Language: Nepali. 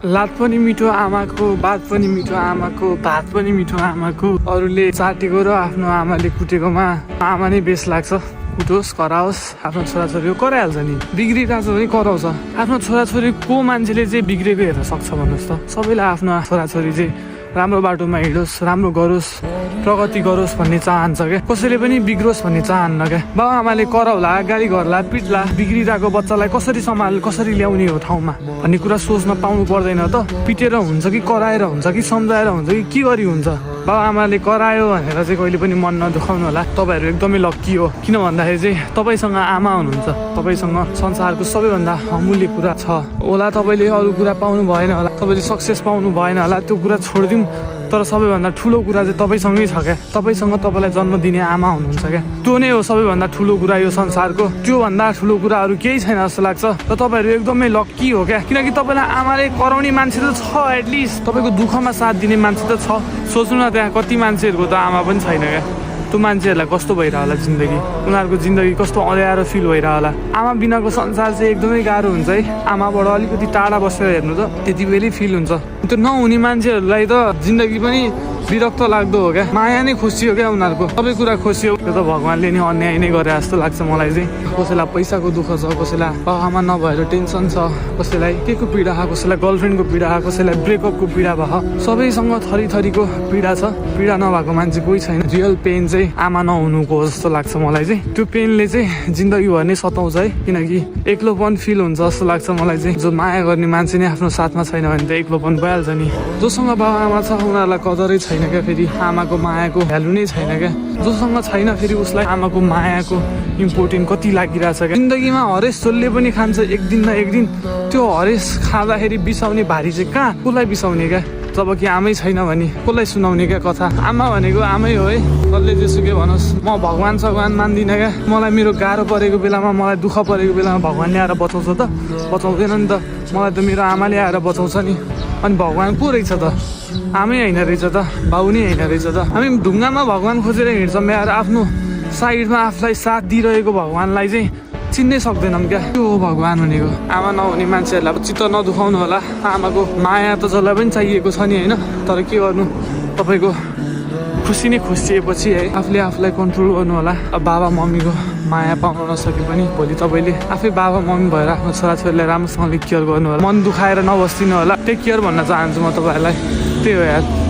लात पनि मिठो आमाको, बात पनि मिठो आमाको, भात पनि मिठो आमाको। अरूले चाटेको र आफ्नो आमाले कुटेकोमा आमा नै बेस लाग्छ। कुटोस् कराओस् आफ्नो छोराछोरी कराइहाल्छ नि। बिग्रिरहेछ भने कराउँछ। आफ्नो छोराछोरी को मान्छेले चाहिँ बिग्रेको हेर्न सक्छ भन्नुहोस् त। सबैलाई आफ्नो छोराछोरी चाहिँ राम्रो बाटोमा हिँडोस्, राम्रो गरोस्, प्रगति गरोस् भन्ने चाहन्छ क्या। कसैले पनि बिग्रोस् भन्ने चाहन्न क्या। बाउ आमाले कराउला, गाली गर्ला, पिट्ला, बिग्रिरहेको बच्चालाई कसरी सम्हाल, कसरी ल्याउने हो ठाउँमा भन्ने कुरा सोच्न पाउनु पर्दैन त। पिटेर हुन्छ कि कराएर हुन्छ कि सम्झाएर हुन्छ कि के गरी हुन्छ। बाउ आमाले करायो भनेर चाहिँ कहिले पनि मन नदुखाउनु होला। तपाईँहरू एकदमै लक्की हो। किन भन्दाखेरि चाहिँ तपाईँसँग आमा हुनुहुन्छ। तपाईँसँग संसारको सबैभन्दा अमूल्य कुरा छ होला। तपाईँले अरू कुरा पाउनु भएन होला, तपाईँले सक्सेस पाउनु भएन होला, त्यो कुरा छोडिदिउँ। तर सबैभन्दा ठुलो कुरा चाहिँ तपाईँसँगै छ क्या। तपाईँसँग तपाईँलाई जन्म दिने आमा हुनुहुन्छ क्या। त्यो नै हो सबैभन्दा ठुलो कुरा यो संसारको। त्योभन्दा ठुलो कुराहरू केही छैन जस्तो लाग्छ। र तपाईँहरू एकदमै लक्की हो क्या। किनकि तपाईँलाई आमाले कराउने मान्छे त छ, एटलिस्ट तपाईँको दुःखमा साथ दिने मान्छे त छ। सोच्नु न त्यहाँ कति मान्छेहरूको त आमा पनि छैन क्या। त्यो मान्छेहरूलाई कस्तो भइरह होला जिन्दगी, उनीहरूको जिन्दगी कस्तो अँध्यारो फिल भइरह होला। आमा बिनाको संसार चाहिँ एकदमै गाह्रो हुन्छ है। आमाबाट अलिकति टाढा बसेर हेर्नु त त्यति बेलै फिल हुन्छ। त्यो नहुने मान्छेहरूलाई त जिन्दगी पनि विरक्त लाग्दो हो क्या। माया नै खुसी हो क्या उनीहरूको, सबै कुरा खुसी हो। त्यो त भगवान्ले नै अन्याय नै गरे जस्तो लाग्छ मलाई चाहिँ। कसैलाई पैसाको दुःख छ, कसैलाई आमा नभएर टेन्सन छ, कसैलाई के को पीडा, कसैलाई गर्लफ्रेन्डको पीडा, कसैलाई ब्रेकअपको पीडा भयो। सबैसँग थरी थरीको पीडा छ। पीडा नभएको मान्छे कोही छैन। रियल पेन चाहिँ आमा नहुनुको जस्तो लाग्छ मलाई चाहिँ। त्यो पेनले चाहिँ जिन्दगीभर नै सताउँछ है। किनकि एक्लोपन फिल हुन्छ जस्तो लाग्छ मलाई चाहिँ। जो माया गर्ने मान्छे नै आफ्नो साथमा छैन भने त एक्लोपन भइहाल्छ नि। जोसँग बाबा आमा छ उनीहरूलाई कदरै छैन क्या। फेरि आमाको मायाको भ्यालु नै छैन क्या। जोसँग छैन फेरि उसलाई आमाको मायाको इम्पोर्टेन्ट कति लागिरहेछ क्या। जिन्दगीमा हरेस जसले पनि खान्छ एक दिन न एक दिन। त्यो हरेस खाँदाखेरि बिसाउने भारी चाहिँ कहाँ, कसलाई बिसाउने क्या। जब कि आमै छैन भने कसलाई सुनाउने क्या कथा। आमा भनेको आमै हो है। कसले जेसुकै भनोस्, म भगवान् सगवान मान्दिनँ क्या। मलाई मेरो गाह्रो परेको बेलामा, मलाई दुःख परेको बेलामा भगवान्ले आएर बचाउँछ त? बचाउँदैन नि त। मलाई त मेरो आमाले आएर बचाउँछ नि। अनि भगवान् को रहेछ त? आमै होइन रहेछ त, बाउ नै होइन रहेछ त। हामी ढुङ्गामा भगवान् खोजेर हिँड्छौँ यार। आफ्नो साइडमा आफूलाई साथ दिइरहेको भगवान्लाई चाहिँ चिन्नै सक्दैनौँ क्या। त्यो हो भगवान् भनेको। आमा नहुने मान्छेहरूलाई चित्त नदुखाउनु होला। आमाको माया त जसलाई पनि चाहिएको छ नि होइन। तर के गर्नु, तपाईँको खुसी नै खोसिएपछि है आफूले आफूलाई कन्ट्रोल गर्नु होला। अब बाबा मम्मीको माया पाउन नसके पनि भोलि तपाईँले आफै बाबा मम्मी भएर आफ्नो छोराछोरीलाई राम्रोसँगले केयर गर्नु होला। मन दुखाएर नबस्दिनु होला। टेक केयर भन्न चाहन्छु म तपाईँहरूलाई। त्यही हो यार।